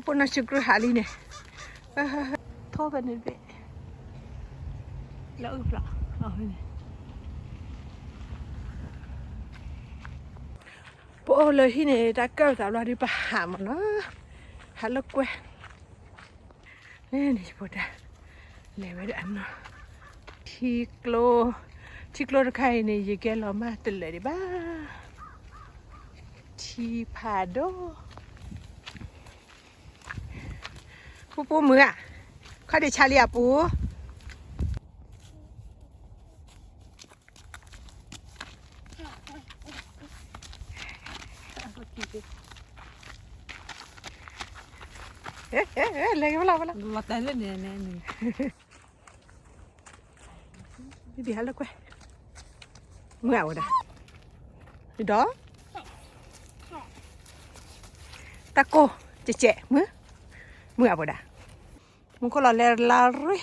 ဖိနီၢ်ဆံးကြုးဟးလံန့ၣ်, ထီၣ်ဖဲန့ၣ်တဘ့ၣ်, လၢအုၣ်ဖျၢၣ်, ပအိၣ်လၢဟံၣ်န့ၣ် တၢ်ကၢၣ်သးဘျီဒုးပဟးမးနီၤ, ဟးလိာ်ကွဲ န့ၣ် ယဖိဒါ လဲၤဝဲဒၣ်အနီၤ, ထံကျိ, ထံကျိတခါအံၤန့ၣ် ယကဲလီၤမၢ်တလၢာ်ဒံးဘၣ်, ထံဖးဒိၣ်, ပူပူမုာ်ဧါ, ခီၣ်ဒံးဆါလံဧါပူ လဲၤက့ၤဝဲလီၤဝဲလီၤ, ဘံဘံဟးလိာ်ကွဲ, မုာ်ဧါဝဲဒၣ်, ဒီး တၢ်ကိၢ် ကဲးကဲး မုာ်, မုာ်ဧါဝဲဒၣ်, မူခိၣ်လီၤလဲၤလၢရ့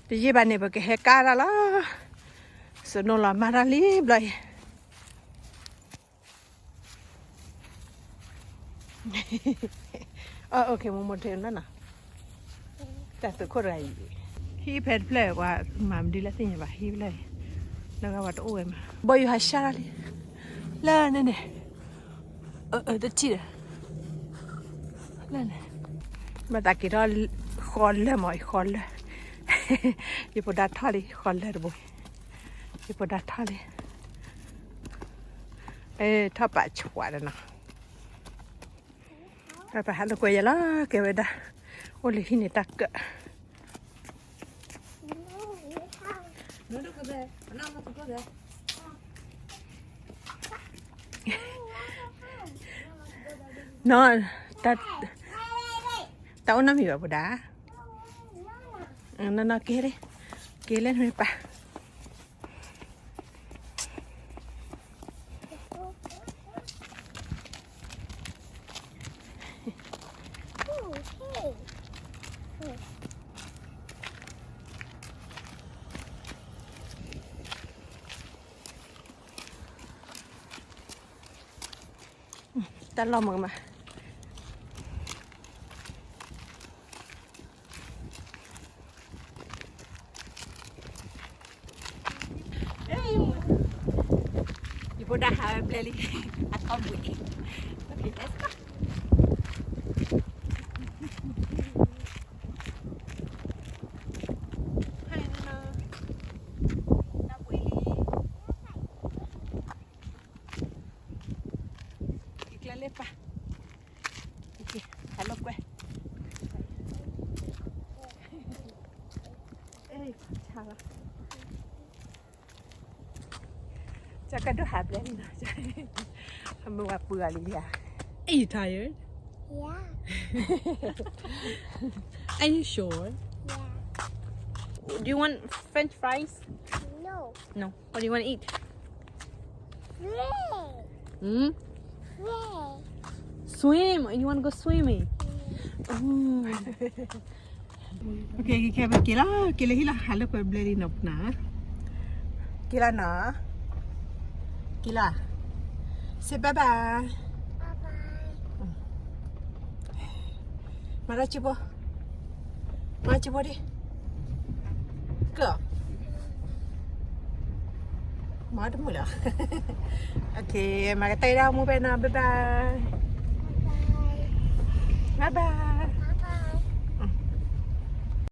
တယံာ်ဘၣ်န့ၣ် ပကဟဲကါတၢ်လီၤ, စနိလီၤမၢ်တၢ်လံဘျီအံၤ, အိၣ် မိၢ်မိၢ်ထဲနီၤနီၤ, တၢ်သုးခိၣ်တဂၤအံၤ, ဟံၣ်ဖဲတဖျၢၣ် ပှၤမၤမနုၤလၢသ့ၣ်ညါဘၣ် ဟံၣ်ဖျၢၣ်အံၤ, လၢဂၤပှၤတအိၣ်ဝဲမး ဘီယူၤဟးဆါတၢ်လံ, လၢန့ၣ်န့ၣ် အတထံၣ်ဒီး, လၢန့ၣ်, မၤသးက့ၤထီၣ် ဃီလၢၢ်မး ဃီလၢၢ်, ယဖိဒါထီၣ်လံ ဃီလၢၢ်တဘိ, ယဖိဒါထီၣ်လံ, ထီၣ်ပာ်ဆှးဒီးနီၤ, ပဟးလိာ်ကွဲယၤလီၤ ကဲဝဲဒၣ်, အိၣ်လၢဟံၣ်န့ၣ်တၢ်ကၢၣ် နီၤ, တၢ်အိၣ်နီတမံၤဘၣ်ဖိဒါ, နီၤနီၤက့ၤ, က့ၤလၢနမ့ၢ်ပၢ် တၢ်လီၢ်မုာ်မး, ယဖိဒါဟးဝဲဘျဲလံ, အထီဘှံး, okay let's go, က့ၤကျဲလၢပၢ်, ဟဲလိာ်ကွဲ, ဆါလီၤ, ကကဒိၣ်ဟးဘျဲလံနီၤ, အမုၢ်ဝဲပှၢ်လံလံဧါ, Are you tired? Yeah. Are you sure? Yeah. Do you want French fries? No. No. What do you want to eat? Swim. Hmm? Swim. Swim. You want to go swimming? Yeah. Oh. Okay, okay, okay, က့ၤလီၤ, က့ၤလၢဟံၣ်လီၤ, ဟးလိာ်ကွဲဘျဲလံနီၤ, က့ၤလီၤနီၤ, က့ၤလီၤ, say bye bye. Bye bye. မၤတၢ်စံးဖိ, မၤစံးဖိဒံး, က, မၤတမုာ်လီၤ, okay, မၤကတၢၢ်ဒၣ်မူဖဲနီၤ, bye bye. Bye bye.